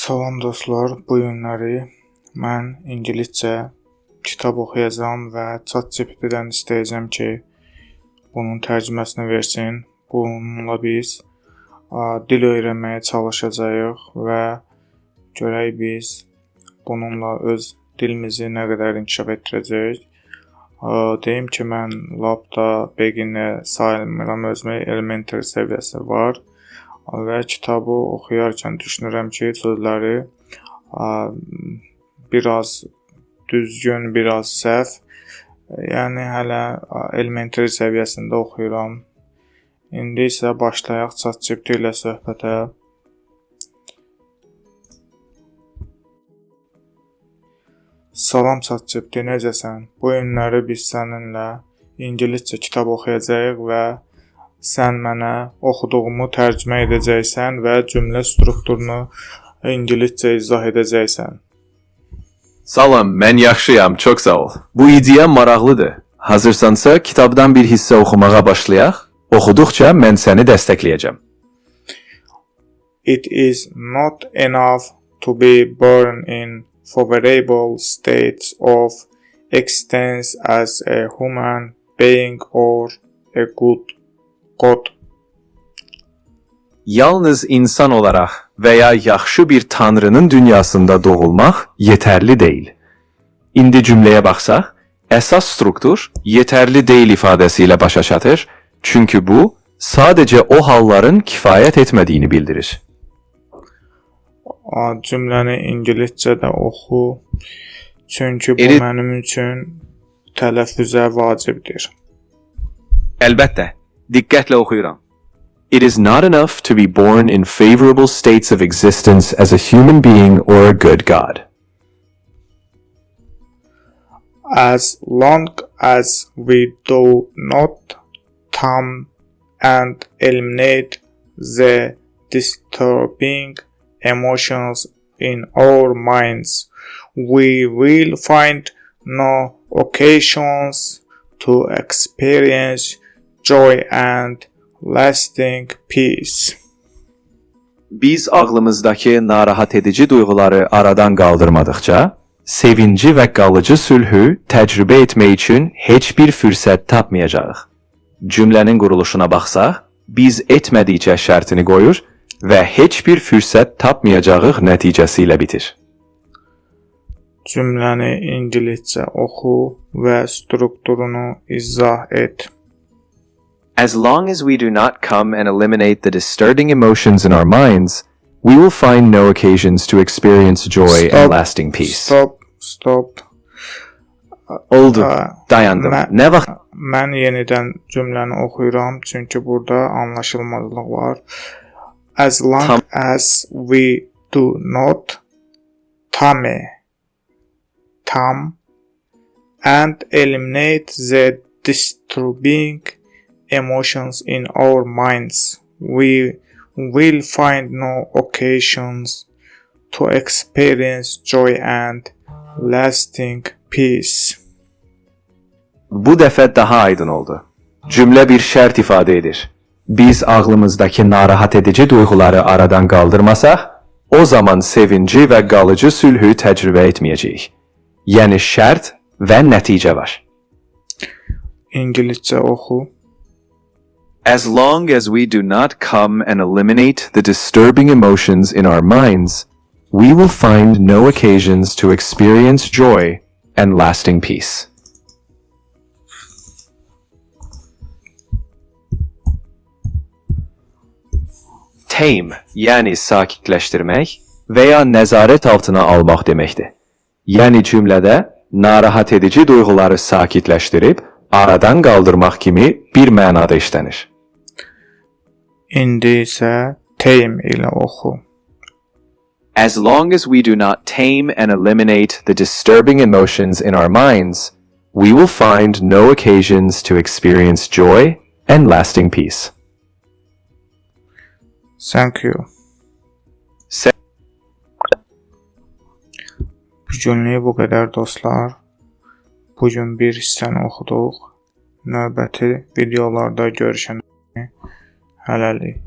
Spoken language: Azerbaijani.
Salam dostlar, bu günləri mən ingiliscə kitab oxuyacağam və ChatGPT-dən istəyəcəm ki, bunun tərcüməsini versin. Bununla biz dil öyrənməyə çalışacağıq və görək biz bununla öz dilimizi nə qədər inkişaf etdirəcəyik. Deyim ki, mən lap da beginner sayılmıram, özümü elementary səviyyəsi var və kitabı oxuyarkən düşünürəm ki, sözləri biraz düzgün, biraz səhv. Yəni hələ elementary səviyyəsində oxuyuram. İndi isə başlayaq ChatGPT ilə söhbətə. Salam ChatGPT, necəsən? Bu günləri biz səninlə ingiliscə kitab oxuyacağıq və sən mənə oxuduğumu tərcümə edəcəksən və cümlə strukturunu ingiliscə izah edəcəksən. Salam, mən yaxşıyam, çox sağ ol. Bu ideya maraqlıdır. Hazırsansa kitabdan bir hissə oxumağa başlayaq. Oxuduqca mən səni dəstəkləyəcəm. It is not enough to be born in favorable states of existence as a human being or a good God. Yalnız insan olaraq və ya yaxşı bir tanrının dünyasında doğulmaq yetərli deyil. İndi cümləyə baxsaq, əsas struktur yetərli deyil ifadəsi ilə başa çatır, çünki bu sadəcə o halların kifayət etmədiyini bildirir. Cümləni ingiliscə də oxu, çünki bu mənim üçün tələffüzə vacibdir. Əlbəttə, diqqətlə oxuyuram. It is not enough to be born in favorable states of existence as a human being or a good God. As long as we do not tame and eliminate the disturbing emotions in our minds, we will find no occasions to experience joy and lasting peace. Biz ağlımızdakı narahat edici duyğuları aradan qaldırmadıqca, sevinci və qalıcı sülhü təcrübə etmək üçün heç bir fürsət tapmayacağıq. Cümlənin quruluşuna baxsaq, biz etmədikcə şərtini qoyur və heç bir fürsət tapmayacağıq nəticəsi ilə bitir. Cümləni ingiliscə oxu və strukturunu izah et. As long as we do not come and eliminate the disturbing emotions in our minds, we will find no occasions to experience joy Stop. and lasting peace. Stop, stop. Oldu. Dayandım. Nə vaxt Mən yenidən cümləni oxuyuram, çünki burada anlaşılmazlıq var. As long as we do not tame and eliminate the disturbing emotions in our minds, we will find no occasions to experience joy and lasting peace. Bu dəfə daha aydın oldu. Cümlə bir şərt ifadə edir. Biz ağlımızdakı narahat edici duyğuları aradan qaldırmasaq, o zaman sevinci və qalıcı sülhü təcrübə etməyəcəyik. Yəni şərt və nəticə var. İngiliscə oxu. As long as we do not come and eliminate the disturbing emotions in our minds, we will find no occasions to experience joy and lasting peace. Tame, yəni sakitləşdirmək və ya nəzarət altına almaq deməkdir. Yəni cümlədə narahat edici duyğuları sakitləşdirib aradan qaldırmaq kimi bir mənada işlənir. İndi isə tame ilə oxu. As long as we do not tame and eliminate the disturbing emotions in our minds, we will find no occasions to experience joy and lasting peace. Thank you. Bugünlük bu qədər dostlar. Bu gün bir hissəni oxuduq. Növbəti videolarda görüşənə hələlik.